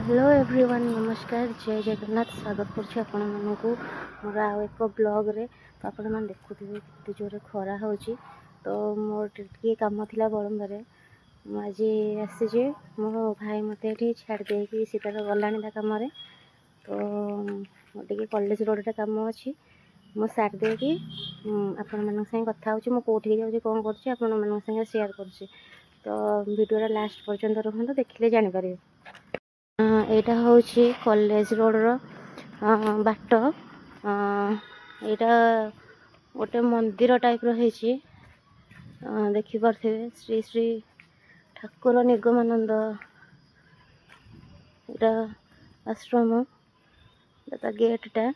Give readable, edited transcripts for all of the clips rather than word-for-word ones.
Hello everyone, ନମସ୍କାର, ଜୟ ଜଗନ୍ନାଥ। ସ୍ୱାଗତ କରୁଛି ଆପଣମାନଙ୍କୁ ମୋର ଆଉ ଏକ ବ୍ଲଗ୍ରେ। ତ ଆପଣମାନେ ଦେଖୁଥିବେ କେତେ ଜୋରରେ ଖରା ହେଉଛି। ତ ମୋର ଟିକେ କାମ ଥିଲା ବଡ଼ମ୍ବାରେ, ମୁଁ ଆଜି ଆସିଛି। ମୋ ଭାଇ ମୋତେ ଏଠି ଛାଡ଼ି ଦେଇକି ସେ ତାର ଗଲାଣି ତା କାମରେ। ତ ମୋର ଟିକେ କଲେଜ ରୋଡ଼ରେ କାମ ଅଛି, ମୁଁ ସାରି ଦେଇକି ଆପଣମାନଙ୍କ ସାଙ୍ଗେ କଥା ହେଉଛି। ମୁଁ କେଉଁଠିକି ଯାଉଛି, କ'ଣ କରୁଛି, ଆପଣମାନଙ୍କ ସାଙ୍ଗେ ସେୟାର କରୁଛି। ତ ଭିଡ଼ିଓଟା ଲାଷ୍ଟ ପର୍ଯ୍ୟନ୍ତ ରୁହନ୍ତୁ, ଦେଖିଲେ ଜାଣିପାରିବେ। ଏଇଟା ହେଉଛି କଲେଜ ରୋଡ଼ର ବାଟ। ଏଇଟା ଗୋଟେ ମନ୍ଦିର ଟାଇପ୍ର ହେଇଛି, ଦେଖିପାରୁଥିବେ, ଶ୍ରୀ ଶ୍ରୀ ଠାକୁର ନିଗମାନନ୍ଦ। ଏଇଟା ଆଶ୍ରମ, ଏଇଟା ତା ଗେଟ୍ଟା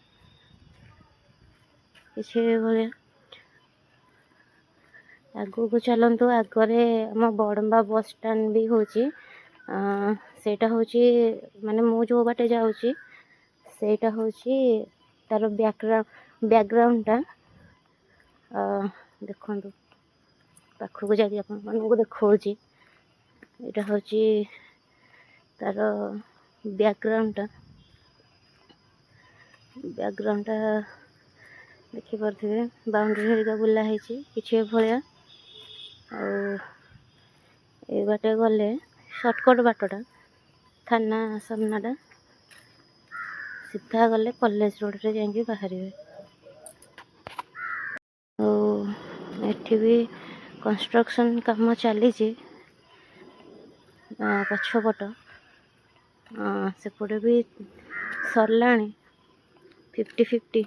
କିଛି ଭଳିଆ। ଆଗକୁ ଚାଲନ୍ତୁ। ଆଗରେ ଆମ ବଡ଼ମ୍ବା ବସ୍ ଷ୍ଟାଣ୍ଡ ବି ହେଉଛି। ସେଇଟା ହେଉଛି, ମାନେ ମୁଁ ଯେଉଁ ବାଟେ ଯାଉଛି ସେଇଟା ହେଉଛି ତାର ବ୍ୟାକଗ୍ରାଉଣ୍ଡଟା। ଦେଖନ୍ତୁ, ପାଖକୁ ଯାଇକି ଆପଣମାନଙ୍କୁ ଦେଖାଉଛି। ଏଇଟା ହେଉଛି ତାର ବ୍ୟାକଗ୍ରାଉଣ୍ଡଟା। ବ୍ୟାକଗ୍ରାଉଣ୍ଡଟା ଦେଖିପାରୁଥିବେ, ବାଉଣ୍ଡ୍ରି ହେରିକା ବୁଲା ହେଇଛି କିଛି ଭଳିଆ। ଆଉ ଏଇ ବାଟେ ଗଲେ ସର୍ଟକଟ୍ ବାଟଟା, ଥାନା ସାମ୍ନାଟା, ସିଧା ଗଲେ କଲେଜ ରୋଡ଼ରେ ଯାଇକି ବାହାରିବେ। ଆଉ ଏଠି ବି କନଷ୍ଟ୍ରକ୍ସନ୍ କାମ ଚାଲିଛି ପଛପଟ। ସେପଟେ ବି ସରିଲାଣି 50-50,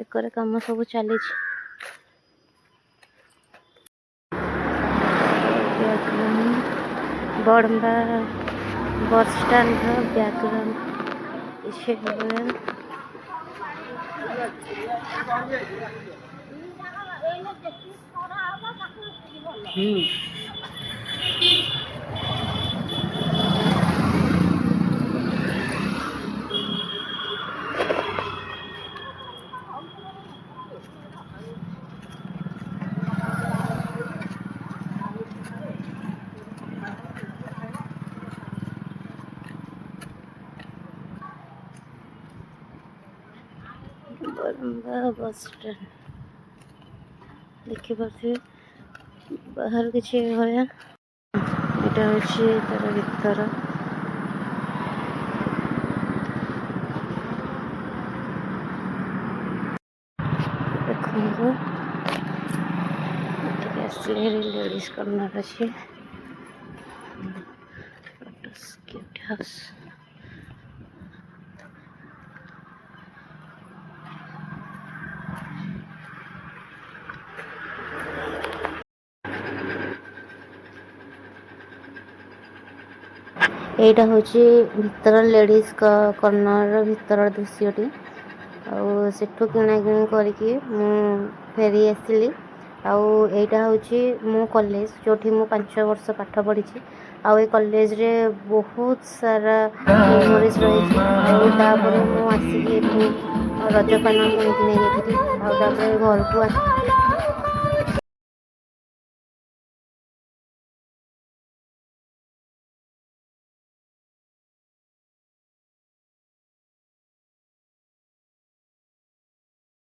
ଏକରେ କାମ ସବୁ ଚାଲିଛି। ବ୍ୟାକଗ୍ରାଉଣ୍ଡ, ବଡ଼ମ୍ବା ବସ୍ ଷ୍ଟାଣ୍ଡର ବ୍ୟାକଗ୍ରାଉଣ୍ଡ କିଛି ଭଳିଆ। ବଡ଼ମ୍ବା ବସ୍ ଷ୍ଟାଣ୍ଡ ଦେଖିପାରୁଥିବେ, ବାହାରୁ କିଛି ଭଳିଆ। ଏଇଟା ହେଉଛି ତାର ଭିତର। ଦେଖନ୍ତୁ, ଏଠିକି ଆସିଲେ ଲେଡ଼ିଜ୍ କର୍ଣ୍ଣର ଅଛି। Lotus gift house. ଏଇଟା ହେଉଛି ଭିତର ଲେଡ଼ିଜ୍ କର୍ଣ୍ଣରର ଭିତର ଦୃଶ୍ୟଟି। ଆଉ ସେଠୁ କିଣାକିଣି କରିକି ମୁଁ ଫେରି ଆସିଲି। ଆଉ ଏଇଟା ହେଉଛି ମୋ କଲେଜ, ଯେଉଁଠି ମୁଁ 5 ବର୍ଷ ପାଠ ପଢ଼ିଛି। ଆଉ ଏ କଲେଜରେ ବହୁତ ସାରା ମେମୋରିଜ୍ ରହିଛି। ଆଉ ତାପରେ ମୁଁ ଆସିକି ଏଠୁ ରଜପାନ କିଣିକି ନେଇଯାଇଥିଲି। ଆଉ ତାପରେ ଘରକୁ